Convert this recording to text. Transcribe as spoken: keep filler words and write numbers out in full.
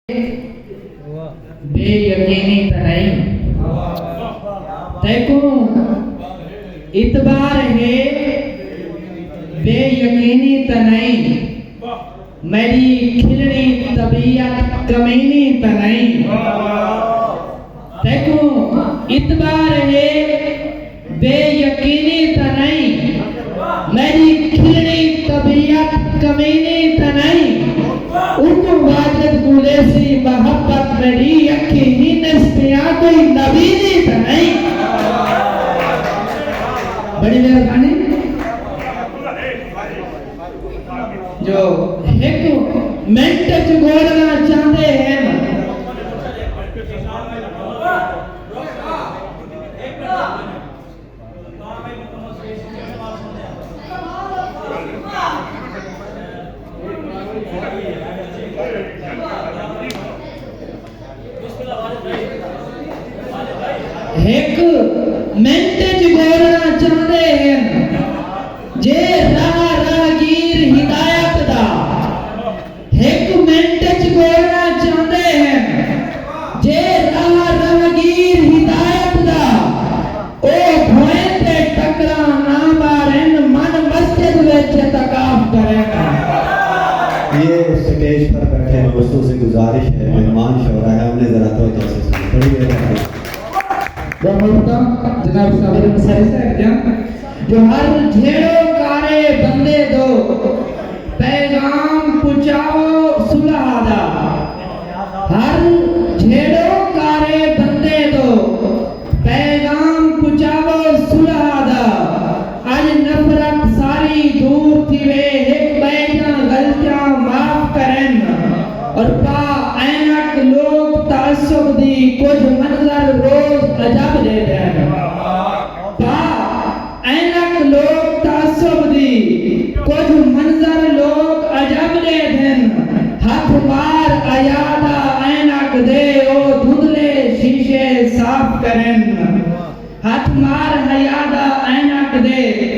بے یقینی تاں نئیں؟ تیکوں اعتبار ہے بے یقینی تاں نئیں؟ میݙی کھلݨی طبیعت کمینی تاں نئیں؟ تیکوں اعتبار ہے بے یقینی تاں نئیں؟ میݙی کھلݨی طبیعت کمینی تاں نئیں؟ اردو واجد کوں ݙیسی محبت میݙی، اکھیں ہی نسبیاں کوئی نوینی تاں نئیں؟ بڑی مہربانی۔ جو ہک منٹ اچ ڳوڑݨا چاہندے ہن۔ ہک منٹ اچ ڳوڑݨا چاہندے ہن، جے راہ راہگیر ہدایت دا۔ ہک منٹ اچ ڳوڑݨا چاہندے ہن، جے راہ راہگیر ہدایت دا۔ او بھوئیں تے ٹکراں نہ مارن، من مسجد وچ اعتکاف کرن۔ یہ سٹیج پر بیٹھے دوستوں سے گزارش ہے، مہمان شعراء ہے، انہیں ذرا توجہ سے سنیں۔ بڑی مہربانی۔ ٻہوں محترم جناب صابر انصاری صاحب جان، جو ہر جھیڑو کارے بندے دو پیغام پچاؤ صلح دا۔ ہر جھیڑو کارے بندے دو پیغام پچاؤ صلح دا۔ اڄ نفرت ساری دور تھیوے، ہک ٻئے دیاں غلطیاں معاف کرن۔ اور پا عینک لوک تعصب دی، کجھ منظر روز عجب دے ݙین۔ پا عینک لوک تعصب دی، کجھ منظر لوک عجب دے ݙین۔ ہتھ مار حیا دا عینک دے، او دھندلے شیشے صاف کرن۔ ہتھ مار حیا دا عینک دے،